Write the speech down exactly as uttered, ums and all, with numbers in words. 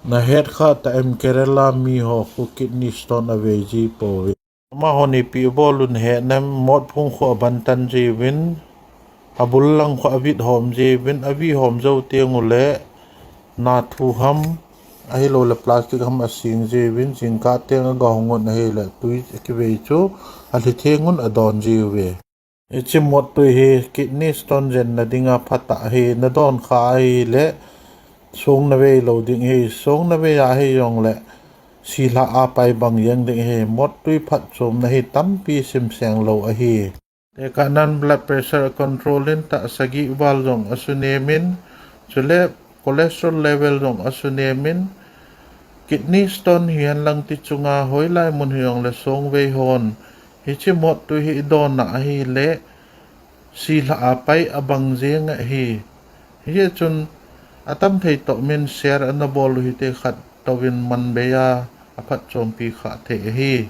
Nahet kha ta em, Kerala mi ho khu kidney stone avei ji pouve. Amahon ipi abol u nahet nem, mot phung khu abantan jiuvin, abul lang khu avit hom jiuvin, avit hom jou teng uleh nathu ham, ahilouleh plastic ham asing jiuvin, jingkah teng agong un ahileh tui kivei chu alhitheng un adon jiuve. Hiche mot tui hi kidney stone jenna dinga phatah ahi, nadon kha ahileh song navei lou ding ahi, song navei ahi jongleh silhah a pai bang jeng ding ahi, mot tui phatchomna hi tampi simseng lou ahi. Tekahnan blood pressure control in tah, sagi val jong asunem in, chule cholesterol level jong asunem in, kidney stone hihen lang ti chunga hoilai mun hijongleh songvei hon hiche mot tui hi idon a ahileh silhah a pai abang jeng ahi. Hijeh chun atam thei toh min share ana bol u hite, khat touvin manbei a aphatchompi kha thei ahi.